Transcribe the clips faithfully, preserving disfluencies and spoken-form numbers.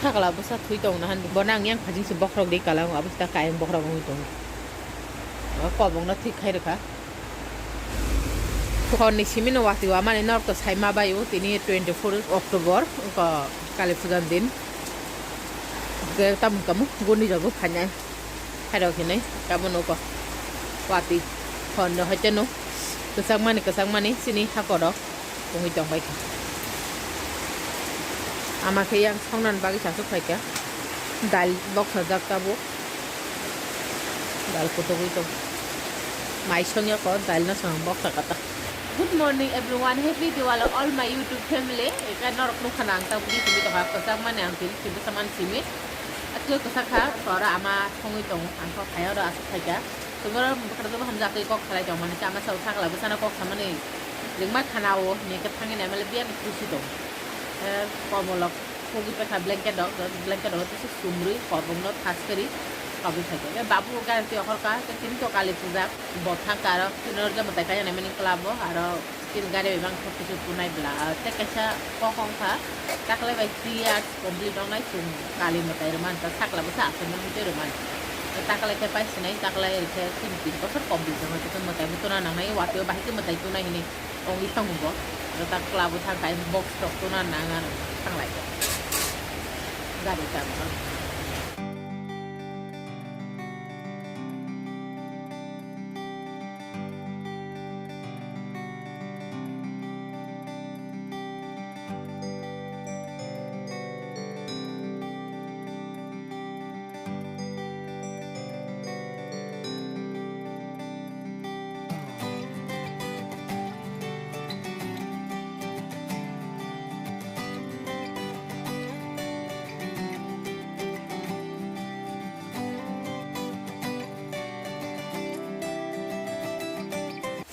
Sakla bwsa thwi tong na han, bo nang yang phajing se bokhorok de kala, abo ta kayang bokhorok wngwi tong. Kobong no thik khai rwkha. Hor ni simi no watwi wamani norok to sai ma bai o, tini twenty four October, wngkha Kali puja ni din. Hwnkhe tamo wngkha mo guni jago phainai. Hairok hinwi abo nugo watwi hor no hai teno kwchak mani, kwchak mani chini hakoro wngwi tong bai kha. Ama khe yang songna ni bagwi chasuk phai kha. Dal boksajak tabuk. Dal kutugwi tong. Mai songya ko dal no song boksa kata. Good morning everyone, happy Diwali all my YouTube family. Eka norok nukha na ang tabuk di simi tongkha kwchak mani ang tini simi saman simi. Atwio kwchak kha, sora ama songwi tong, ang kok khaya oro aswk phaikha. Tuboro bwkra tuboro hamjak twi kok salai tong mani, ama sao sakla bwsano kok samani ringma khana o, hini khe thangwi naimale biyang khusi tong. Eh, komolok sogwi pekha blanket rok, blanket rok tisi sumrwi kobong no thas kari kobwi phaikha. Eh, babu gari twi okhorka, tei tini to kali puja, bo thangka aro tini rwjak mwtai kaiya naimani club o, aro Chini gari bai bang khe kuchuk kunai bla, tei kaisa kok wng kha, taklai bai three years complete wngnai chwng kali mwtai rwmani, ta sakla bwsa aswk nw tei rwmani. Taklai khe pai sinai, taklai rwkhe chini tini bosor complete wngnai, tei mwtai bo tuna nangnai, watwi o bahai khe mwtai tunai hinwi wngwi thango bo. Aro ta club o thang khe box rok tuna nang ano thanglai khe gari chang.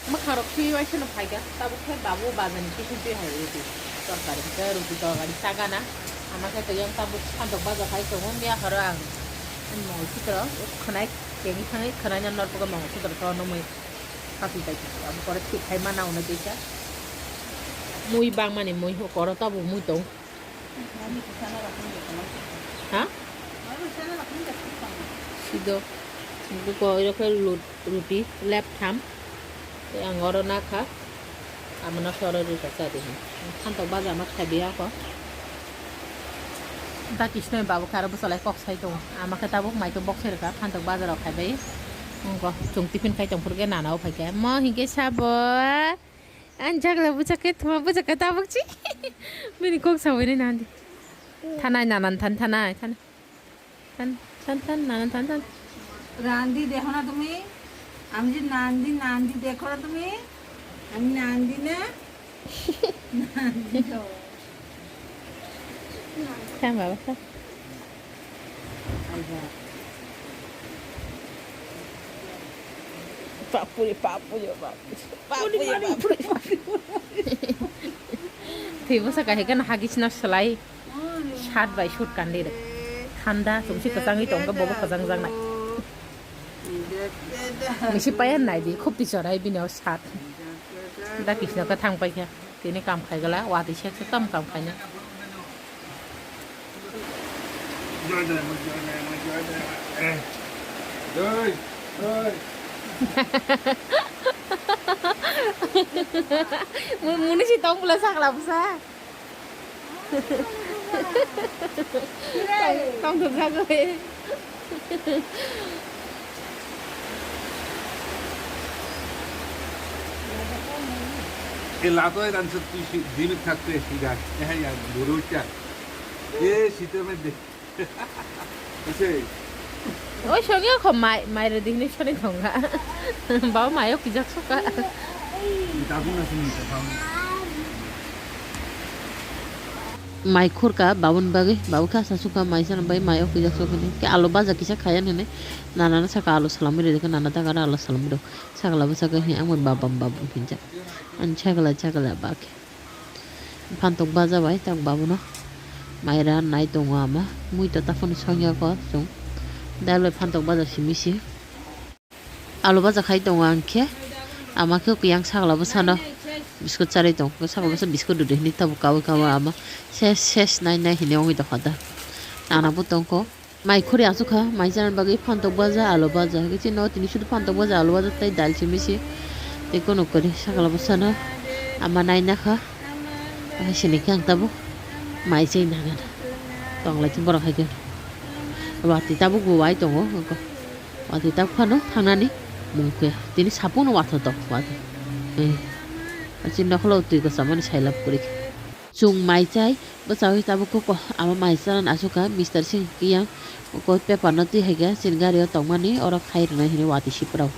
Mwkhangrok thwi waisano phaikha, tabuk khe babu bazani tiffin twi hai rwdi. Torkari hwnkhe rwdi torkari sagana. Ama khe twi yang tabuk phantok baja phai tongo, miya horo ang ani mol sitro khwnai kengwi thangwi khwnaino norbugo mol sitro to nw mui khasui paikha. Abo pore thik khai mana hwnwi twi kha. Mui bangmani mui hokoro tabuk mui tong. Ha? Sido. Buko iro khe lut-, ruti lap tham. Tei ang oro nakha. Amano soro rika cha di hin. Phantok baja ma khai biya ko. Da kisnoi babu khe aro bwsalai kok sai tongo. Ama khe tabuk mai khe boksai rwkha. Phantok baja rok khai bai. Wngkha chwng tiffin khai tong phuru khe nana o phai khe. Mo hinkhe sabo. Ang jagla bwchak khe thuma bwchak khe tabuk chi. Bini kok sawi nai nandi. Thanai nanan than thanai than. Than than than nanan than than. রান্ধি দেখো না তুমি? আমি যে নান্দি, নান্দি দেখো না তুমি? আমি নান্দি না? নান্দি তো। Than baba than. Papuri, papuri, papuri. Papuri, papuri. Thwi bwsa kahai gana hagis no slai. Sat bai sut kandi re. Thanda, chumsi kwchangwi tongkha, bobo kwchang jaknai. Misi paya nai di, khub tichor hai bini o sat. Da kisna ka thang pai kha. Tini kam khai gala, watwi sek sek tam kam khaina. Mu-, muni si tong bwla sakla bwsa. Tong, tong thok jagwi. এ লাতো এর আনসার তুই সি-, জিমিত থাকতে সিগা। এ হ্যাঁ, ইয়ার, বুড়ো হচ্ছে। এ শীতের মধ্যে। এসে। Oi, songya kho mai, mai rwdi hinwi sani thongkha. Baba mayo kijak sukha. দাদু না শুনি তো, দাদু। Mai khurka babun bagwi, babu khe asa sukha mai sana bai mayo kijak sukha hinwi. Khe alu baja kisa khaya hinwi. Nana no saka alu salamwi rwdi khe nana daga alu salamwi rw. Sakla bwsa khe hinwi ang bai babam babun hinjak. Ani sakla sakla ba khe. Phantok baja bai tak babuno maira nai tongo ama. Mui to taphano songya ko chwng. Dal bai phantok baja simi si. Alu baja khai tongo ang khe. Ama khe kuyang sakla bwsano. Biskut charwi tong, sakla bwsa biskut rwdi hinwi tabuk kaui kaui ama ses ses nai nai hinwi wngwi tongkha da. Nana bo tongkho. Mai khuri asukha, mai chana bagwi phantok baja, alu baja. Hwnkhe chini o tini sudu phantok baja, alu baja tei dal simi se. Tei kono kwrwi sakla bwsano ama naina kha. Ahai sini khe ang tabuk mai chai nangani. Tonglai borok hai khe. Watwi tabuk bo wai tongo. Watwi tabuk phano thangnani mung khe. Tini sapungno watho tok watwi. Chini nokholo twi kwchamani sailab kwrwi khe. Chwng mai chai bwchaui tabuk khe ko-, amo mai chana asukha Mister Singh kiyang ko paper no twi hai khe chini gari o tongmani oro khai rwnai hinwi watwi siprao.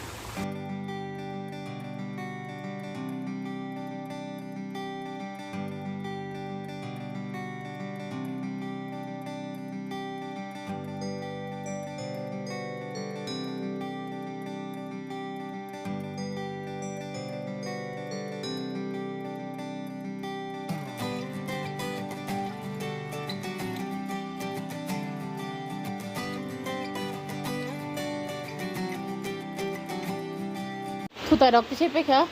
Thutai rok tisai paikha,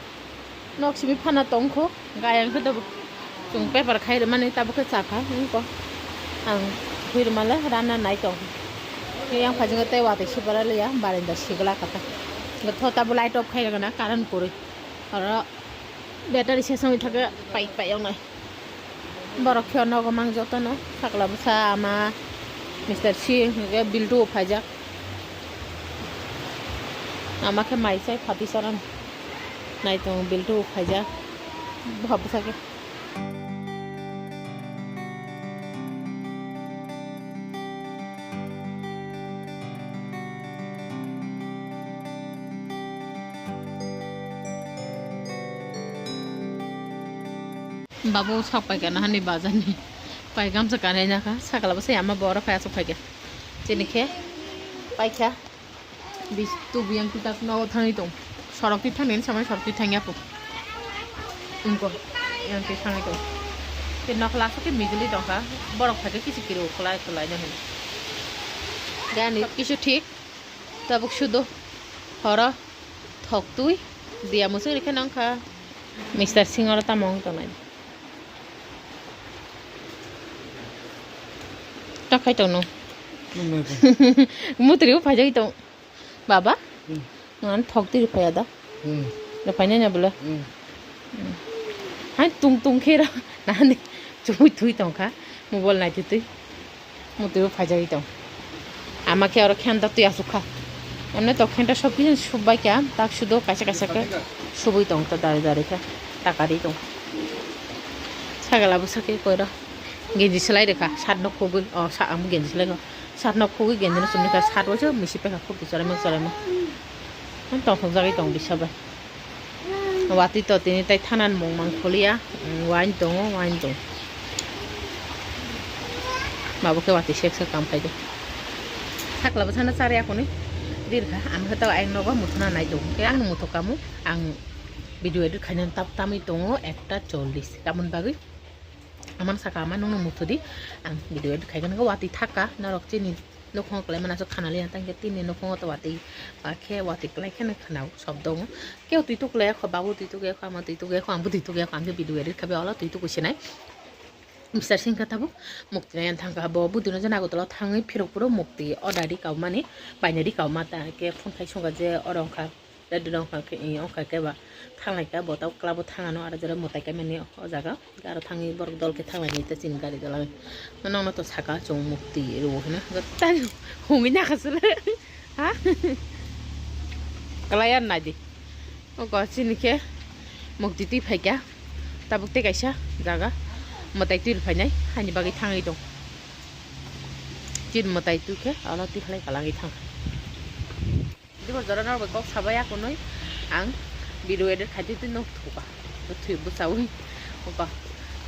nok simi phana tongkho, gayang khe tabuk chwng paper khai rwmani tabuk khe chakha, wngkha ang khui rwmale rana nai tong. Yang phaijingo tei watwi sibara liya, barinda sigla kha ta. Tho tabuk light off khai rwgana, current kwrwi. Oro battery sesong ithake pai pai wngnai. Borok khe nogo mang jotono, sakla bwsa ama Mister C hwnkhe biltu phaijak. Ama khe mai chai phati chorang nai tongo, biltu phaijak. Bwsa khe. Babu sak paikha nahani bazarni. Pai gamsa kanai nakha, sakla bwsai ama borok phai aswk phaikha. Chini khe paikha. Bis tubu yang kitak nogo thangwi tong. Sorok twi thangni samani sorok twi thangya po. Wngkha. Yang twi thangwi tong. Khe nokla aswk khe migili tongkha. Borok phaikhe kisi kiri ukulai ukulai nahani. Gani kisu thik. Tabuk sudo horo thoktwi diya musuk rikhe nangkha. Mister Singh oro tamo wng tongnai. Takhai tongno. Mutri bo phaijagwi tong. Baba? Hmm. Ngan thoktwi rwphaiya da? Hmm. Rwphainai na bwle? Hmm. Hmm. Hai tung tung khe ra. Nahani chumui thui tongkha. Mobile naitutwi. Mutwi bo phaijagwi tong. Ama khe oro khenta twi asuk kha. Emne to khenta sob kisa subbai kha, tak sudo kaisa kaisa khe subui tong ta dari dari khe takari tong. Sagala bwsa khe koiro genji swlai rwkha, shirt no khugwi, o, sa-, amo genji swlai kha. Shirt no khugwi genji no chumui kha, shirt waisa misi paikha, khurti chorima chorima. Tongthok jagwi tong bisa bai. Watwi to tini tai thanan mung mang kholiya, mm, wine tongo, wine tongo. Mabo khe watwi sek sek kam khai de. Sakla bwsano chari akhoni rirkha, ang khe tao ayang nogo muthuna nai tongo. Khe ang muthuk kamo, ang video edit khainani tap tamwi tongo ekta chollish. Tamoni bagwi amano saka ama nungno muthudi, ang video edit khaikha nangkhe watwi thakka norok chini. Nukhungo kwlai mano aswk khana liya tangkhe tini nukhungo to watwi ba khe watwi kwlai kheno khana o sobdo wngo. Kebo twi tuklai kho, babu twi tuklai kho, ama twi tuklai kho, ang bo twi tuklai kho, ang khe video edit khabai olo twi tukui sinai. Mister Singh khe tabuk mukti nai thangkha, bo budino je Nagartala thangwi phirok phuru mukti order ri kaumani, bainari kauma ta khe phone khai songkha je oro wngkha. Daddy rok wngkha khe, wngkha khe ba thanglai kha, bo tabuk club o thang ano, aro jora mwtai kaimani o jaga, aro thangwi borok dol khe thanglai nai ta chini gari dol. Nokno to saka chwng mukti rwo hino, tai hwnwi nakha sile, ha? Kwlai ar nai di. O ko chini khe mukti twi phai kha, tabuk tei kaisa jaga mwtai twi rw phainai, haini bagwi thangwi tong. Chini mwtai twi khe ano twi halai kwlangwi thang. Dibor jora norok bai kok sabai akunui ang video edit khai twi twi nuk thuka. Thwi bwchaui. Oka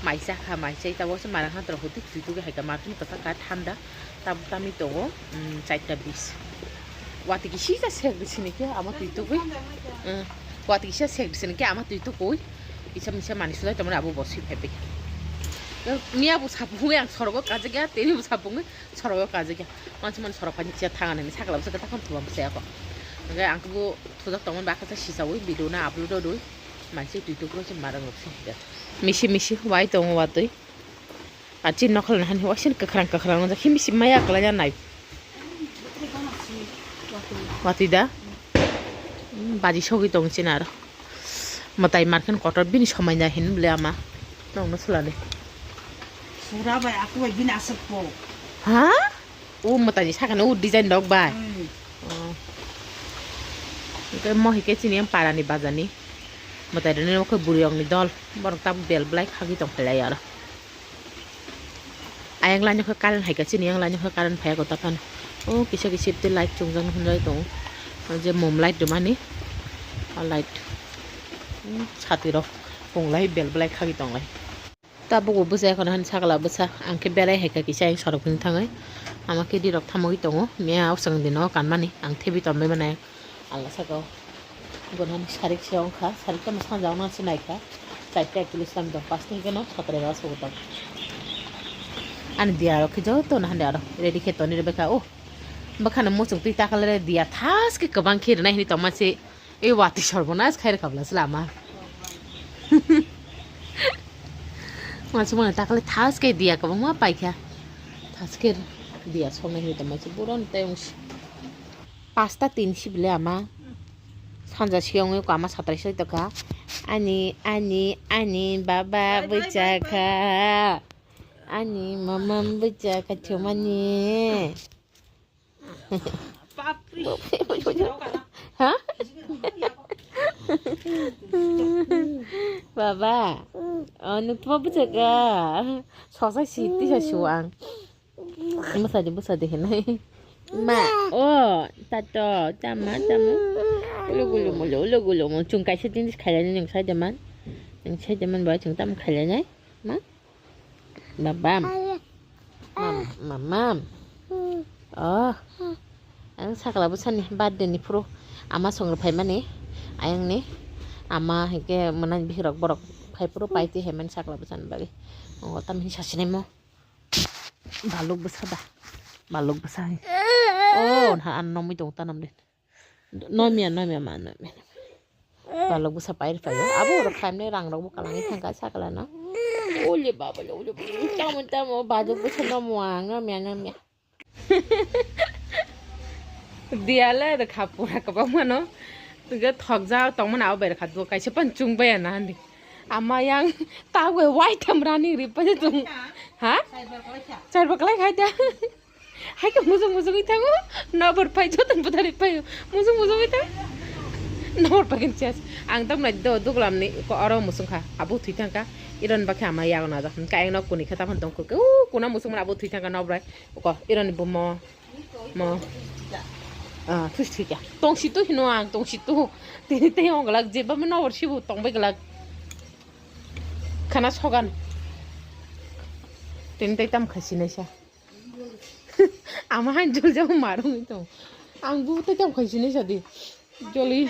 maisa kha, maisa ita bo se mara khan tora huti thwi tugi hai ka martin kwchak ka thanda. Tab tami tongo, mm, chaita bis. Wati kisi ta sek di sini khe ama twi tugui. Mm, wati kisa sek di sini khe ama twi tugui. Kisa misa mani sudai tomoni abo bo sui phai bai. Miya bo sapungui ang sorogo kajak ya, tini bo sapungui. Sorogo kajak ya. Mansi man sorok pani chia thang ani sakla bwsa kwtak ham thubam bwsa ya kho. Hwnkhe ang khe bo thujak tongmani bakha sa sisaui video no upload rwdwi. Maisi twi tukro se marang rok se. Misi misi wai tongo watwi. Achi nokol na hani wasin kwkhwrang kwkhwrang wngjakhe misi maya kwlai ya nai. Watwi da? Hmm, baji sogwi tong chini aro. Mwtai markhen kotor bini somai na hin bwle ama. Nokno sulani. Sura bai aku bai bini aswk po. Ha? O mwtaini sakano o design rok bai. Hmm. Oh. Hwnkhe mo hwnkhe chini yang parani bazani. Mwtai rwni nokhe bwrwi rokni dol. Borok tabuk bel belai khagwi tong phailai aro. Ayang line khe current hai kha chini yang line khe current phaiya kota phano. O kisa kisa tei light chwngjak nw hwnjai tongo. O je mom light rwmani. O light. Hmm, sati rok. Punglai bel belai khagwi tonglai. Tabuk bo bwsa, ekhono hani sakla bwsa, ang khe berai hai kha kisa, ang sorok hwn thangwi ama khe rirok thamwi tongo, miya o chwng dino kanmani, ang thebi tonwi mano, ang saka o. Bo hani sarik se wngkha, sarik tamo sanja wngna se naikha, charta ekchollish tamo tong, pasta hwnkhe no satrai ba sugo tong. Ani diya rok khe joto no hani aro ready khe tonwi rwbaikha, o bwkhano muchung twi takhale diya thas khe kwbang khe rwnai hinwi tongma se. E watwi sorbonas khai rwkha bwla se lama. Masa masa takle thas khe diya kwbangma paikha. Thas khe diya soknai hinwi tongma se boroni tei wngsi. Pasta tin si bwle ama. Sanja siyong wngkha ama satrai soi tongkha. Ani, ani, ani baba bwchakha. Ani mama bwchakha chumani. Ha? Baba, oh, nukma bwsaka. Sosai si tisa su ang. Bwsadi, bwsadi hinai. Ma, oh, tato, tama, tama. Ulo gulo mulo, ulo gulo mulo. Chung kaisa jinis khailani nung saidaman. Nung saidaman ba chung tam khailani. Ma? Babam. Mam, mamam. Oh. Ang sakla bwsani birthday ni phuru ama songrw phaimani ayang ni ama hwnkhe mwnani bihirok borok phai phuru paiti hai mani sakla bwsani bagwi. Oh, tam hin sasinai mo. Baluk bwsa da. Baluk bwsa hai. Oh, na an nomwi tong tanam de. Nomya, nomya, ma, nomya. Balok bwsa pair paio. Abo rok khaimne rang rok bo kalangwi thangkha sakala no. Ule baba le, ule baba. Tamo, tamo, balok bwsa nomo ang, nomya, nomya. Diale rwkha pura kwbangma no. Twiga thokjak tongmani abo bai rwkha, kaisa pan chwng baya na handi. Ama yang tagwe wai tham rani ripa je tung. Ha? Chaiba kalai khaida. Hai khe mujung mujungwi thango, nobor phai joto bwtharwi phaio, mujung mujungwi thang. Nobor phai khe chest. Ang tamo nai do, duglam ni ko oro musung kha, abo thwi thang kha. Iron bakhe ama yago na jak. Hwnkhe ayang no kuni khe tamo tong khe, u kuna musung mani abo thwi thang kha nobrai. Ko iron ni bo mo, mo. Ah, thus thwi kha. Tong si tu hino ang, tong si tu. Tini tei ong glak, jeba me nobor sibu tong bai glak. Khana sogan. Tini tei tam khai sinai sa. Ama han jol jabo marung tong. Ang bu tei tam khai sinai sadi. Joli.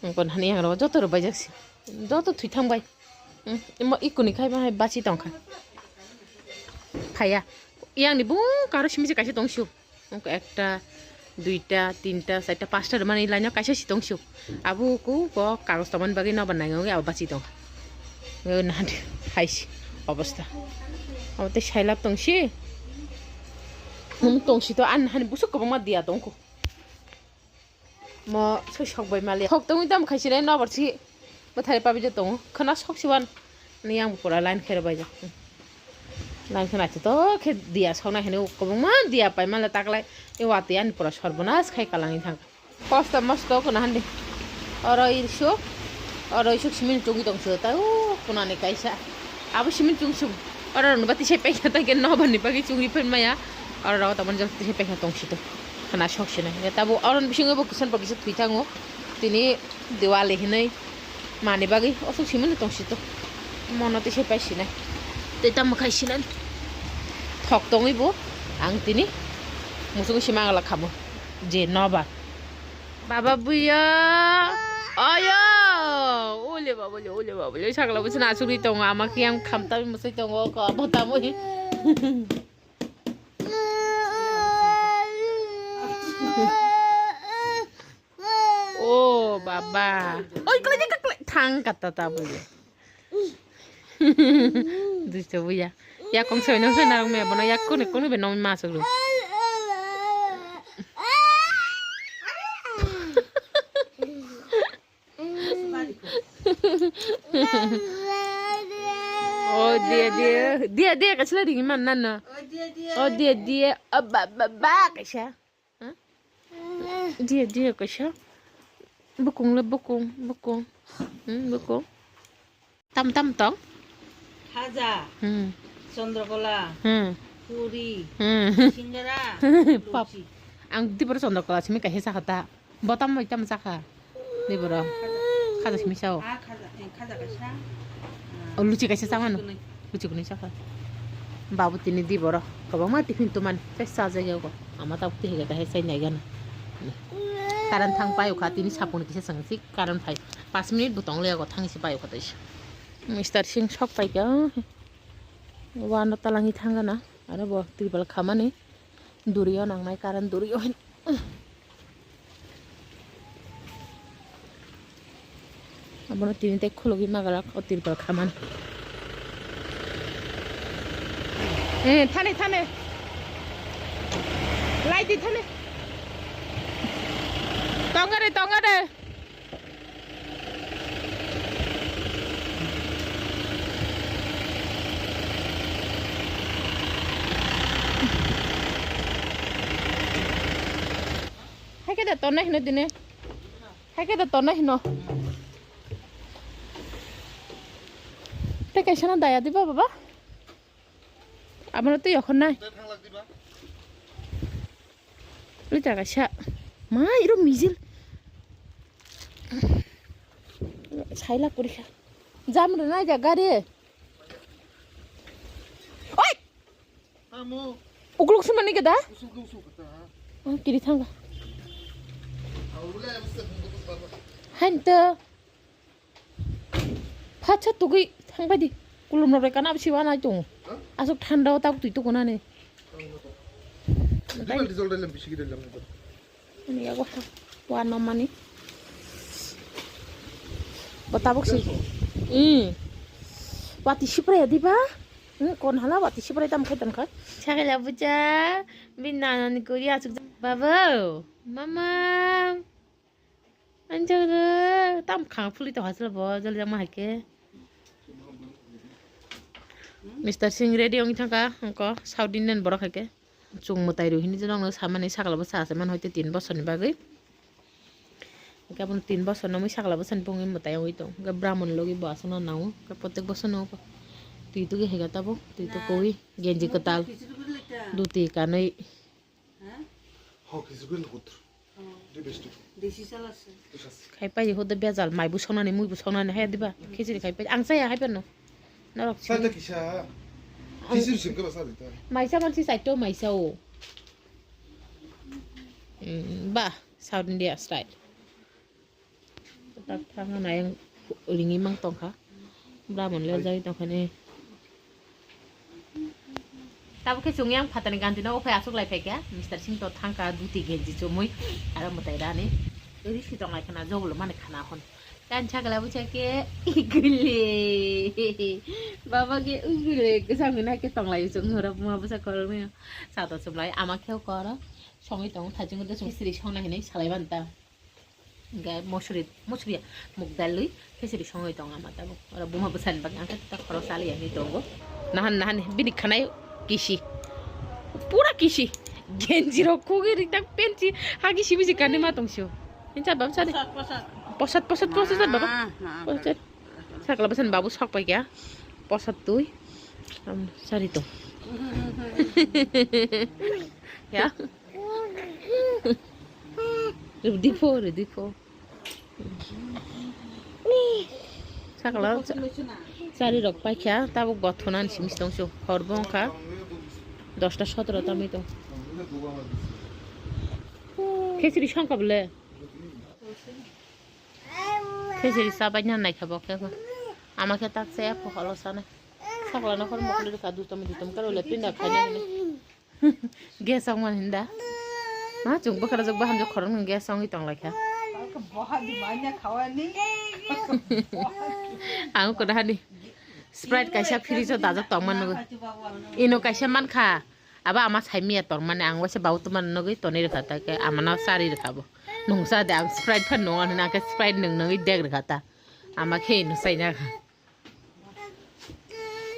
Ang kon hani yang ro joto ro bai jak si. Joto thwi thang bai. Hmm, imo ikuni khai ma hai basi tong kha. Phaya. Yang ni bung karo simi se kaisa tong siu. Ongko ekta, duita, tinta, charta, pasta rwmani line o kaisa si tong siu. Abo ku ko kagoj tongmani bagwi nobar nang abo basi tong. Nahadi haisi obosta. Abo tei sailab tong si. Nung tong si to an hani busuk kwbangma diya tong ku. Mo soi sok bai mali. Sok tongwi tamo khai sinai nobar si. Bwthai pabi je tongo. Khwna sok si wan. Ni yang pura line khe bai jak. Line khe naithotok khe diya sok nai hinwi kwbangma diya pai male taklai. E watwi ani pura sorbonas khai kalangwi thang. Kosto mosto khwna handi. Oro irsuk. Oro isuk simin chugwi tong sio. Tai o khwnani kaisa. Abo simin chung suk. Oro rwno bati se paikha tai khe nobar ni bagwi chugwi phan maya. Oro rogo tabon jak tise paikha tong sito. Khwna sok sinai. Tabo oro bisingo bo kisan bo kisa thwi thango. Tini Diwali hinwi mani bagwi osuk simani tong sito. Mono tise pai sinai. Tei tamo khai sinai. Thok tongwi bo ang tini musung sima ngala khamo. Je nobar. Baba buya. Ayo. Ule baba le, ule baba le. Sakla bwsana asugri tongo. Ama kiyang khamtabi musui tongo. Ko abo tamui. O, O baba. Oi, klai, klai, klai, thang kata ta bole. Dusto buya. Ya kong soi nang soi narang me bono ya kone kone be nong ma sulu. O dia dia. Dia dia kasla ringi man nana. O dia dia. O ba ba ba kasha. Huh? Dia dia kasha. Bukung le bukung bukung. Hmm, bukung. Tam tam tong. Khaja. Hmm. Chandrakala. Hmm. Puri. Hmm. Singara. Pap. Luchi. Ang dibor chandrakala simi kaisa sakha ta. Botam moi tam sakha. Dibor. Khaja simi sao. Ah, khaja, eh, khaja kaisa. O luchi kaisa samano. Luchi kunui. Luchi kunui sakha. Babu tini dibor. Kwbangma tiffin tuman. Tei sajak yago. Ama tabuk tihiga kaisa sai nai gana. Current thang payo kha tini sapung kisa sangsi current phai. Pas minute bo tong le yago thang si payo kha taisa. Mister Singh sok pai kha. Wano talangi thangana. Aro bo tripal khamani. Durio nangnai current durio hin. Abono tini tei khulugwi magalak o tripal khamani. Eh, thane, thane. Laidi thane. Tongare, tongare. Hai khe da tonno hino dine. Hai khe da tonno hino. Tei kaisa no daya diba baba? Abono twi okhor nai. Ui jaga sa. Ma iro mijil. Saila puri kha. Jam rwnai ja gari. Oi! Ukuluk sumani gada? Oh, kiri thangga. Hain to. Phatsa tugui thangbai di. Kulum rok bai kana bisi wana tongo. Asuk thanda o tabuk twi tukunani. Ani yago ha, wano mani. Bo tabuk si. Hmm. Wati siprai ya diba? Hmm, kon hala wati siprai tam khai tam khai. Sakila buja, bin nana ni kuri asuk. Babo, mama. Anjalo, tam khang phuli to hasla bo, jol jama haike. Mister Singh ready ong thangka, ongko South Indian borok haike. Chung mwtai rw hini jeno samani sakla bo sa se man hoite tin bosor ni bagwi. Hingke abono tin bosor no mui sakla bwsani bongwi mwtai wngwi tong. Hingke Brahman logi bo aswkno nango. Hingke protek bosor no twi tugwi haiga tabuk. Twi tug kwi genji kwtal. Duti kanwi. Khai pai hodo bejal mai bo songnani mui bo songnani hai diba khichiri khai pai ang chaya hai pano. Norok sini. Maisa mansi saito maisa o. Mm, ba South India style. Tak thang na yang ringi mang tongkha. Bramon le jai tongkha ni. Tabuk khe chwng yang phatani ganti no uphai aswk lai phaikha. Mister Singh to thangkha duti genji chumui aro mwtai rani. Ri si tong lai khana joglo mani khana hon. Kan chakla bwsa khe igule. Baba khe igule kwcham ni nai khe tong lai chwng horo buma bwsa khoroknwi. Sato chumlai ama khe koro songwi tong thajingo de song sri songna hinwi salai banta. Hingke mosori, mosori ya, muk dal lui, khichiri songwi tong ama tabuk. Oro buma bwsani bagwi ang khe ta khorok chaliya hinwi tongo. Nahan, nahan, bini khanai kisi. Pura kisi. Genji rok khogwi ri tak pensi hagi sibi si kanwi ma tong sio. Hinsa bam sani. Posat, posat, posat, posat, baba. Posat. Sakla bwsani babu sok pai kya. Posat twi. Am, sari tong. Ya. Rwdi pho, rwdi pho. Sakla cha-, chari rok paikha, tabuk bothonani simi tongso. Hor bo wngkha dosta sotro tamwi tong. Khichiri songkha bole. Khichiri chabaina naikha bo khe. Ama khe tak chaya pho holo sanai. Sakla no hor mokol rwkha dutom dutom karo le pinda khaina hinwi. Gas ong man hinda. Ma chung bwkha rajak bahan jok khorang gas ongwi tong lai kha. Ang ko dahani Sprite kaisa fridge o dajak tongma nugwi. Ino kaisa mankha. Abo ama saimiya tongmani ang waisa bau tongmani nugwi tonwi rwkha ta khe amano chari rwkha bo. Nungsa de ang Sprite phan nungo hwnwi ang khe Sprite nung nungwi dek rwkha ta. Ama khe ino saina kha.